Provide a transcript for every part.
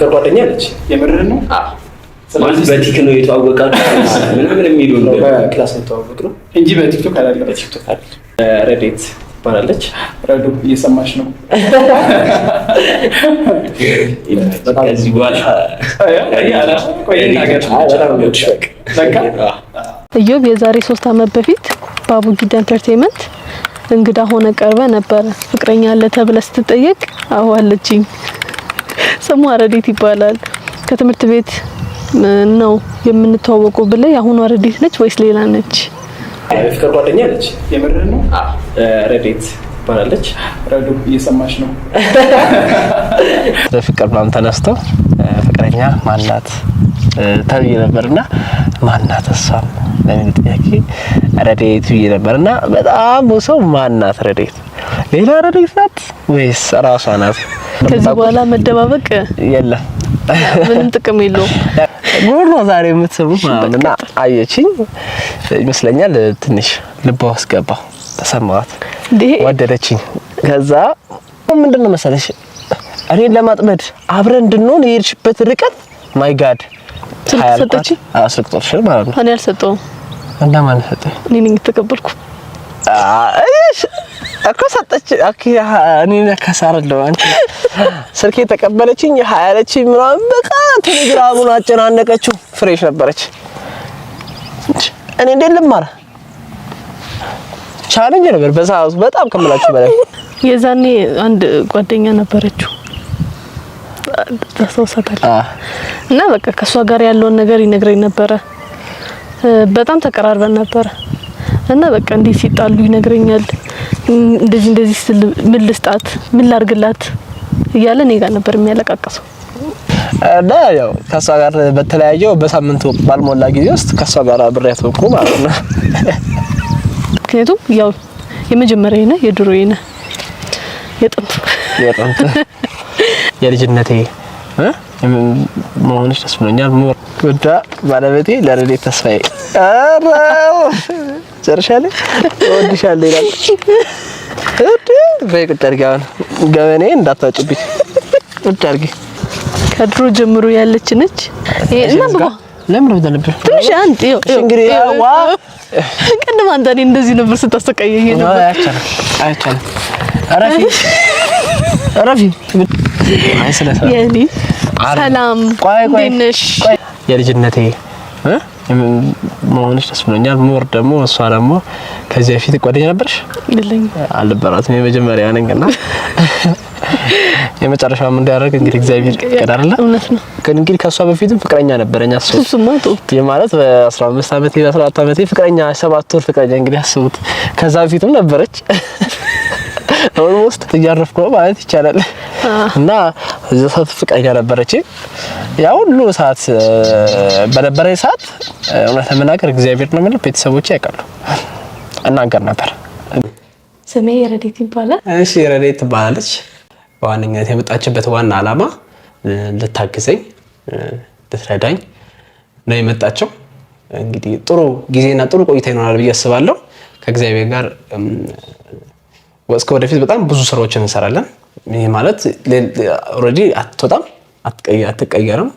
የፍቅር ጓደኛ አለች። የምርህን ነው? ማለት በቲክ ነው የተዋወቃችሁ ምናምን የሚሉ በ class ነው የተዋወቅነው እንጂ በቲክቶክ አይደለም። በቲክቶክ አይደለም። ረዴት ትባላለች። ረዱ እየሰማሽ ነው? ከዚህ በኋላ ቆይ ይናገር። በጣም ነው የምወድሽ። በቃ በቃ እዮብ የዛሬ 3 ዓመት በፊት በአቡጊዳ Entertainment እንግዳ ሆነ ቀርበ ነበረ። ፍቅረኛ አለ ተብለ ስትጠየቅ አዎ አለችኝ፣ ስሟ ረዴት ይባላል፣ ከትምህርት ቤት ነው የምንተዋወቀው ብለ የአሁኗ ረዴት ነች ወይስ ሌላ ነች? የፍቅር ጓደኛ አለች። የምርህን ነው? ረዴት ትባላለች። ረዱ እየሰማሽ ነው? በፍቅር ምናምን ተነስቶ ፍቅረኛ ማናት ተብዬ ነበርና ማናት እሷም ለሚል ጥያቄ ረዴት ብዬ ነበርና በጣም ብዙ ሰው ማናት ረዴት፣ ሌላ ረዴት ናት ወይስ ራሷ ናት? ከዚህ በኋላ መደባበቅ የለም፣ ምንም ጥቅም የለውም። ጉድ ነው ዛሬ የምትሰሙት ማለት ነው። እና አየችኝ ይመስለኛል ትንሽ ልቧ ውስጥ ገባ፣ ተሰማዋት፣ ወደደችኝ። ከዛ ምንድን ነው መሰለሽ እኔን ለማጥመድ አብረን እንድንሆን የሄድሽበት ርቀት my God። ስልክ ሰጠችኝ። አዎ ስልክ ቁጥርሽን ማለት ነው። እኔ አልሰጠውም። እና ማን ሰጠኝ? እኔ ነኝ የተቀበልኩ። እሺ እኮ ሰጠች። Okay እኔ ከሳረለው አንቺ ስልኬ ተቀበለችኝ፣ hi አለችኝ ምናምን በቃ ቴሌግራሙን አጨናነቀችው። Fresh ነበረች። እኔ እንዴት ልማር challenge ነበር በሰዓቱ በጣም ከምላችሁ በላይ። የዛኔ አንድ ጓደኛ ነበረችው ታስታውሳታለህ? እና በቃ ከሷ ጋር ያለውን ነገር ይነግረኝ ነበረ። በጣም ተቀራርበን ነበረ እና በቃ እንዲህ ሲጣሉ ይነግረኛል። እንደዚህ እንደዚህ ስል ምን ልስጣት፣ ምን ላርግላት እያለ እኔ ጋር ነበር የሚያለቃቅሰው። እና ያው ከሷ ጋር በተለያየው በሳምንቱ ባልሞላ ጊዜ ውስጥ ከሷ ጋር አብሬያት ሆንኩ ማለት ነው። ምክንያቱም ያው የመጀመሪያ ነህ፣ የድሮዬ ነህ፣ የጥንት የጥንት የልጅነቴ መሆንሽ ደስ ብሎኛል። more ውዳ ባለቤቴ ለረዴት ተስፋዬ ኧረ ጨርሻለሁ፣ እወድሻለሁ ይላል። እድ በይ ቁጭ አድርጊ፣ አሁን ገበኔ እንዳታወጪብኝ ቁጭ አድርጊ። ከድሮ ጀምሮ ያለች ነች። እና ለምን ነው የምትነብሪው? ትንሽ አንድ ይኸው እንግዲህ ዋ ቅድም አንተ እኔ እንደዚህ ነበር ስታሰቃየኝ ነበር። አይቻልም፣ አይቻልም። እረፊ፣ እረፊ። አይ ስለ የኔ ሰላም እንዴት ነሽ? የልጅነቴ መሆንሽ ደስ ብሎኛል። More ደግሞ እሷ ደግሞ ከዚህ በፊት ጓደኛ ነበርሽ? የለኝም። አልነበራትም። የመጀመሪያ ነኝ እና የመጨረሻውም እንዲያደርግ እንግዲህ እግዚአብሔር ፈቀደ አይደለ? እውነት ነው። ግን እንግዲህ ከእሷ በፊትም ፍቅረኛ ነበረኝ። አስቡት፣ እሱማ ጥሩ ማለት በ15 ዓመቴ በ14 ዓመቴ ፍቅረኛ፣ 7 ወር ፍቅረኛ እንግዲህ አስቡት። ከዛ በፊትም ነበረች። Almost እያረፍኩ ነው ማለት ይቻላል። እና እዛ ሰዓት ፍቅረኛ ነበረች። ያ ሁሉ ሰዓት በነበረኝ ሰዓት እውነት ለመናገር እግዚአብሔር ነው የምልህ ቤተሰቦቼ ያውቃሉ፣ እናገር ነበር። ስሜ ረዴት ይባላል። እሺ ረዴት ትባላለች። በዋነኝነት የመጣችበት ዋና ዓላማ ልታግዘኝ ልትረዳኝ ነው የመጣቸው። እንግዲህ ጥሩ ጊዜና ጥሩ ቆይታ ይኖራል ብዬ አስባለሁ። ከእግዚአብሔር ጋር እስከ ወደፊት በጣም ብዙ ስራዎችን እንሰራለን። ይህ ማለት already አትወጣም፣ አትቀየርም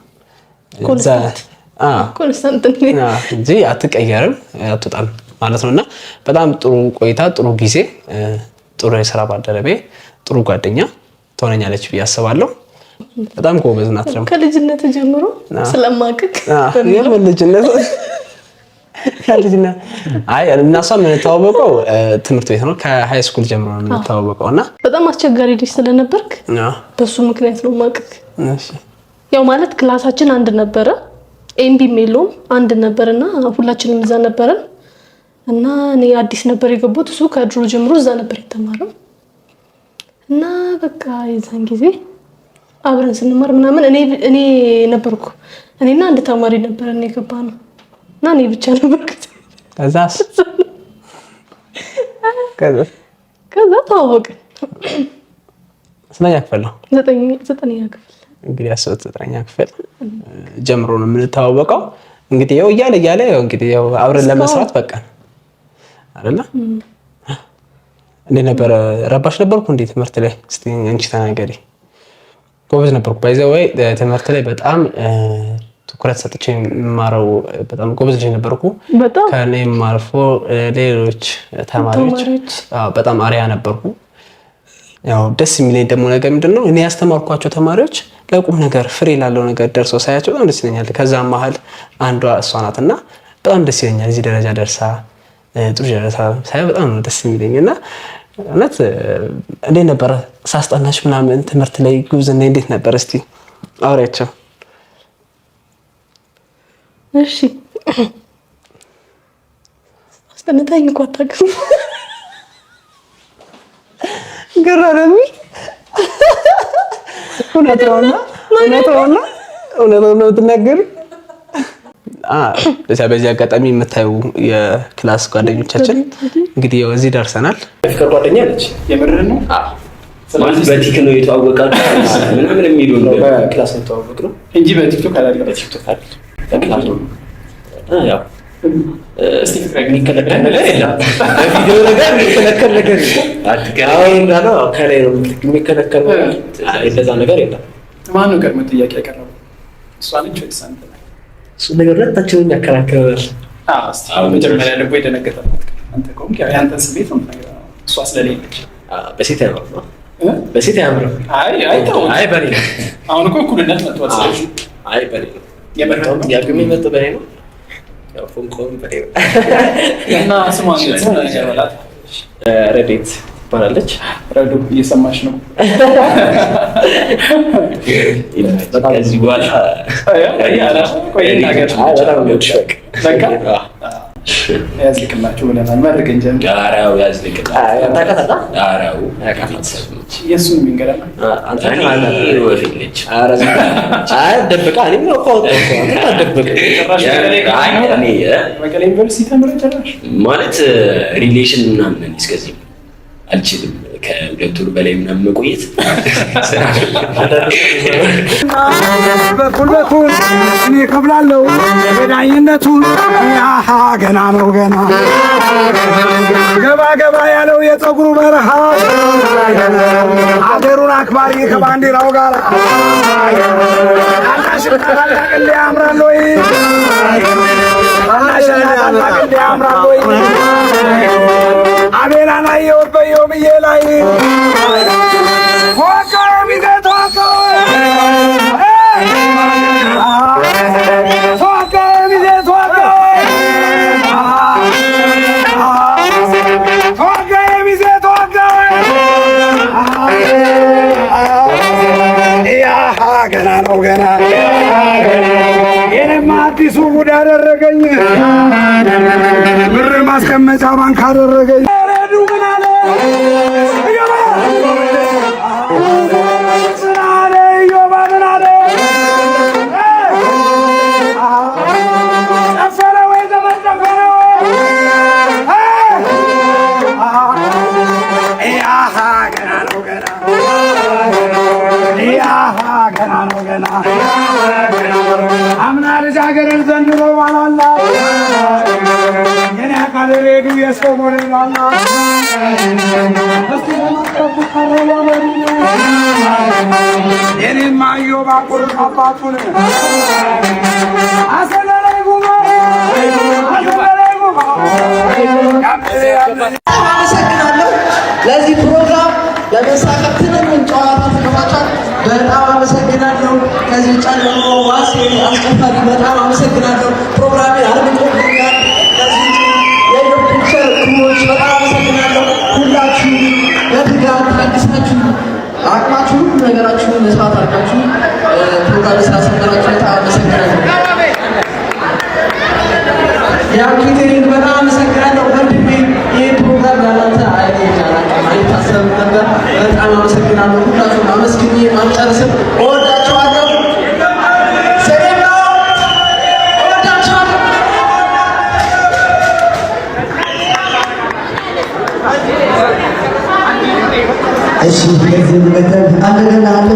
እንጂ አትቀየርም፣ አትወጣም ማለት ነው እና በጣም ጥሩ ቆይታ፣ ጥሩ ጊዜ፣ ጥሩ የስራ ባልደረቤ፣ ጥሩ ጓደኛ ትሆነኛለች ብዬ አስባለሁ። በጣም ጎበዝ ናት። ደግሞ ከልጅነት ጀምሮ ስለማቅቅ ልጅነት አይ እና እሷ የምንተዋወቀው ትምህርት ቤት ነው። ከ high school ጀምሮ ነው የምንተዋወቀው እና በጣም አስቸጋሪ ልጅ ስለነበርክ በሱ ምክንያት ነው ማቅቅ። ያው ማለት class ኣችን አንድ ነበረ፣ ኤምቢም የለውም አንድ ነበር እና ሁላችንም እዛ ነበረን እና እኔ አዲስ ነበር የገቡት፣ እሱ ከድሮ ጀምሮ እዛ ነበር የተማረው እና በቃ የዛን ጊዜ አብረን ስንማር ምናምን እኔ ነበርኩ እኔና አንድ ተማሪ ነበር እኔ የገባ ነው እና እኔ ብቻ ነበርኩ። ከዛ ተዋወቅን። ስንተኛ ክፍል ነው? ዘጠነኛ ክፍል። እንግዲህ አስቡት፣ ዘጠነኛ ክፍል ጀምሮ ነው የምንተዋወቀው። እንግዲህ ያው እያለ እያለ ያው እንግዲህ ያው አብረን ለመስራት በቃ አይደለ? እንዴት ነበረ? ረባሽ ነበርኩ እንዴ ትምህርት ላይ? እስቲ አንቺ ተናገሪ። ጎበዝ ነበርኩ። By the way ትምህርት ላይ በጣም ትኩረት ሰጥቼ የምማረው በጣም ጎበዝ ልጅ ነበርኩ። በጣም። ከእኔም አልፎ ሌሎች ተማሪዎች ተማሪዎች አዎ፣ በጣም አርአያ ነበርኩ። ያው ደስ የሚለኝ ደግሞ ነገር ምንድን ነው፣ እኔ ያስተማርኳቸው ተማሪዎች ለቁም ነገር ፍሬ ላለው ነገር ደርሰው ሳያቸው በጣም ደስ ይለኛል። ከዛም መሀል አንዷ እሷ ናት እና በጣም ደስ ይለኛል። እዚህ ደረጃ ደርሳ ጥሩ ደረሳ ሳየው በጣም ነው ደስ የሚለኝ። እና እውነት እንዴት ነበረ ሳስጠናሽ ምናምን፣ ትምህርት ላይ ጉብዝና እንዴት ነበር? እስቲ አውሪያቸው። እሺ፣ አስጠንታኝ እኮ አታውቅም። ገራረሚ እውነታውና እውነታውና እውነታውን ነው የምትናገሪ። በዚህ አጋጣሚ የምታዩ የ class ጓደኞቻችን እንግዲህ ያው እዚህ ደርሰናል። የፍቅር ጓደኛ አለች። የምርህን ነው? ማለት በቲክ ነው የተዋወቃችሁ ምናምን የሚሉ በ class ነው የተዋወቅነው። እንጂ በቲክቶክ አይደለም። በቲክቶክ አይደለም፣ በ class ነው። ያው እስቲ ፍቅረኛ የሚከለከል ነገር የለም። በቪዲዮ ነገር የሚከለከል ነገር የለም። አሁን እንዳለው ከላይ ነው የሚከለከል ነገር፣ እንደዛ ነገር የለም። ማን ነው ቀድሞ ጥያቄ ያቀረበው? እሷ ነች ወይስ አንተ ነህ? እሱ ነገር ሁለታችንን ያከራክረናል። አዎ፣ እስቲ መጀመሪያ ልቦ የደነገጠበት አንተ ከሆንክ ያው የአንተን ስሜት ነው የምትነግረው፣ እሷ ስለሌለች። በሴት አያምርም ነው። እ? በሴት አያምርም። አይ አይታወቅም። አይ በኔ ነው። አሁን እኮ እኩልነት መጥቷል። ስለዚህ አይ በኔ ነው። የምርህን ነው? ጥያቄው የመጣው በኔ ነው። ያው ፎንቆም በኔ ነው። እና ስሟን ስሟን ነገር በላት። ረዴት ትባላለች። ረዱ እየሰማሽ ነው። ከዚህ በኋላ ቆይ ይናገር። አይ በጣም ነው የሚወድሽ በቃ። በቃ ያዝልቅላችሁ ብለናል። መድረክ እንጀምር። ኧረ ያዝልቅላችሁ። ታውቃታለህ? ኧረ ቤተሰብ ነች። የእሱን የሚንገረና አንተ እኔ ወፍ የለችም። ኧረ ዝም በል። አይ ደብቃ፣ እኔም እኮ አወጣሁ እኮ። አንተ አትደብቅ። ጭራሽ አይ እኔ መቀሌ ዩኒቨርሲቲ ተምረህ ጭራሽ ማለት relation ምናምን እኔ እስከዚህ አልችልም። ከ2 ወር በላይ ምናምን መቆየት በኩል በኩል እኔ ከብላለሁ የዳኝነቱን ያሃ ገና ነው ገና ገባ ገባ ያለው የፀጉሩ በረሃ አገሩን አክባሪ ከባንዲራው ጋር ታናሽና ታላቅ እንዲህ ያምራል ወይ? ታናሽና ታላቅ እንዲህ ያምራል ወይ? አቤላን አየሁት በየውምዬ ላይ ተዋቀው ሚዜ ተዋቀው ተዋቀው ሚዜ ተዋቀው ተዋቀው ሚዜ ተዋቀው ያሃ ገና ነው ገና የኔማ አዲሱ ጉድ አደረገኝ ብር ማስቀመጫ ባንክ አደረገኝ። ረዱ ምን አለ ኢዮባ ምን አለ ኢዮባ ምን አለ ጨፈረ ወይ ዘመን ጨፈረ ወይ ያሃ ገና ነው ገና ያሃ ገና ነው ገና አምና ልጃገረድ ዘንድሮ ባላላ የኔ አካል ሬዱ የሰው ሞዴል አላ እስቲ ለማቅረብ ቀረበ የኔማ ኢዮብ ቁርጥ አባቱን አሰለለይ ጉባ አሰለለይ ጉባ አመሰግናለሁ። ለዚህ ፕሮግራም ለመሳካት ትንንን ጨዋታ ተከፋቿል። በጣም አመሰግናለሁ። ከዚህ ውጭ ደግሞ ዋሴ አስጨፋሪ በጣም አመሰግናለሁ። ፕሮግራሜን አድምቆልኛል። ከዚህ ውጭ የኢዮብ ፒክቸር crew ዎች በጣም አመሰግናለሁ። ሁላችሁ በትጋት ታግሳችሁ አቅማችሁ ሁሉ ነገራችሁን መስዋዕት አድርጋችሁ ፕሮግራም ስላሰመራችሁ በጣም አመሰግናለሁ። ያው catering በጣም አመሰግናለሁ ወንድሜ። ይህ ፕሮግራም ያላንተ አይታሰብም ነበር። በጣም አመሰግናለሁ። ሁላችሁም አመስግኜ አልጨርስም። እወዳችኋለሁ። ሰላም ነው። እወዳችኋለሁ። እሺ፣ ከዚህ በመቀጠል አለና አለ።